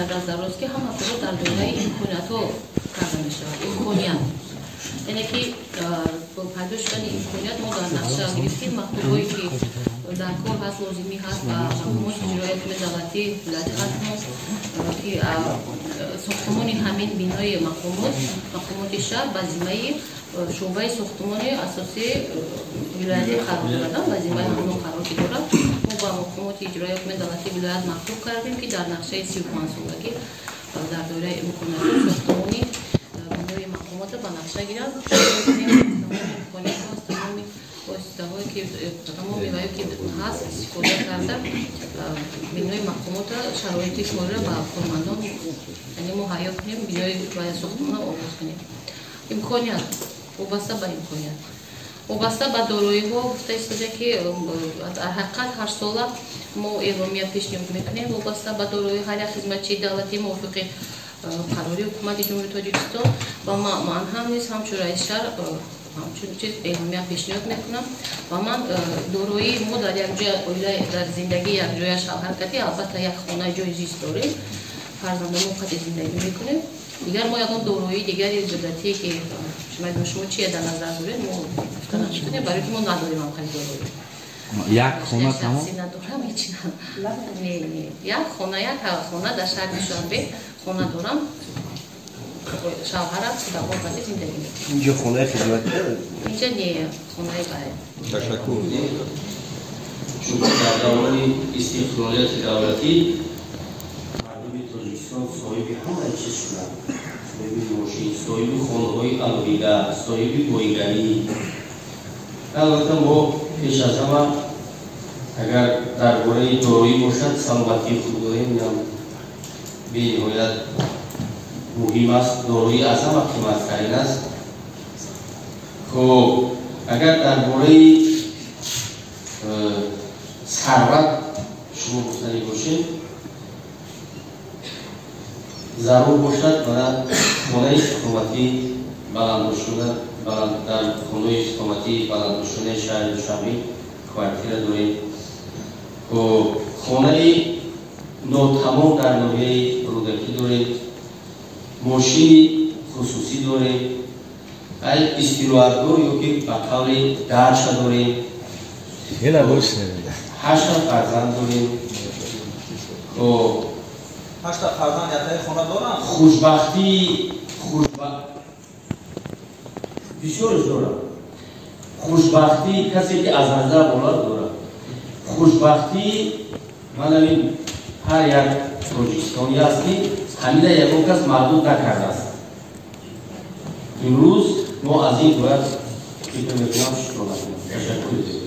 кардан зарур аст, ки ҳама корҳо дар доираи имкониятҳо карда мешавад. Имконият, яъне ки бо пайдо шудани имконият мо дар нақша гирифтем мактубҳое, ки дар кор ҳаст, лозимӣ ҳаст ба мақомоти иҷроияи ҳукумати давлатии вилояти Хатлон, ки сохтмони ҳамин бинои мақомоти шаҳр ба зиммаи шӯъбаи сохтмони асосии вилоятӣ қарор дорад, ба зиммаи ҳамон қарор ки дорад. Мо ба мақомоти иҷроияи ҳукумати давлатии вилоят мактуб кардем, ки дар нақшаи 35-солагӣ дар доираи имкониятҳо сохтмони бинои мақомотро ба нақша гиранд. Имкониятҳо аз тамоми воситаҳое ки, тамоми ваё ки ҳаст, истифода карда, бинои мақомотро, шароити корро ба кормандон, яъне муҳайё кунем, бинои ва сохтмонро оғоз кунем. Имконият, вобаста ба имконият, вобаста ба дороиҳо гуфта истода, ки дар ҳақиқат ҳар сола мо эъломия пешниҳод мекунем вобаста ба дорои ҳар як хизматчии давлатӣ мувофиқи қарори Ҳукумати Ҷумҳурии Тоҷикистон, ва ман ҳам низ ҳамчун раиси шаҳр ҳамчун чиз эъломия пешниҳод мекунам. Ва ман дороии мо дар якҷоя оила, дар зиндагии якҷоя шавҳар кардӣ, албатта, як хонаи ҷои зист дорем, фарзандомо қати зиндагӣ мекунем. Дигар мо ягон дороии дигари зиёдатие, ки шумо чие дар назар доред, мо гуфта наметавонем, барои ки мо надорем ҳамхели дороӣ. Як хона тамом? Надорам, ҳеч. Не, не, як хона, як хона дар шаҳри Душанбе хона дорам, шавҳарам кӯдакон қати зиндагӣ мекунем. Инҷо хонаи хизматӣ? Инҷа не, хонаи бай. Ташаккур. Чунки дар давраи истиқлолияти давлатӣ мардуми Тоҷикистон соҳиби ҳамаи чиз шуданд: соҳиби мошин, соҳиби хонаҳои алоҳида, соҳиби боигарӣ. Албатта, мо пеш аз ҳама, агар дар бораи дороӣ бошад, саломатии худ дорем, инам бениҳоят муҳим аст, дороӣ аз ҳама қиматтарин аст. Хуб, агар дар бораи сарват шумо гуфтанӣ бошед, зарур бошад, мана хонаи истиқоматӣ баландошёна, дар хонаи истиқоматии баландошёнаи шаҳри Душанбе квартира дорем, хонаи нотамом дар ноҳияи Рӯдакӣ дорем, мошини хусусӣ дорем, ай истироҳатгоҳ ё ки ба қавли дача дорем, ҳашта фарзанд дорем. Ҳашта фарзанд ятаи хона доранд? Хушбахтии бисёрш дорам. Хушбахтии касе, ки аз 18 боло дорад, хушбахтии ман ҳамин ҳар як тоҷикистонӣ аст, ки ҳамина ягон кас маҳдуд накардааст. Имрӯз мо аз ин бояд, фикр мекунам, шукрона кунем. Ташаккур.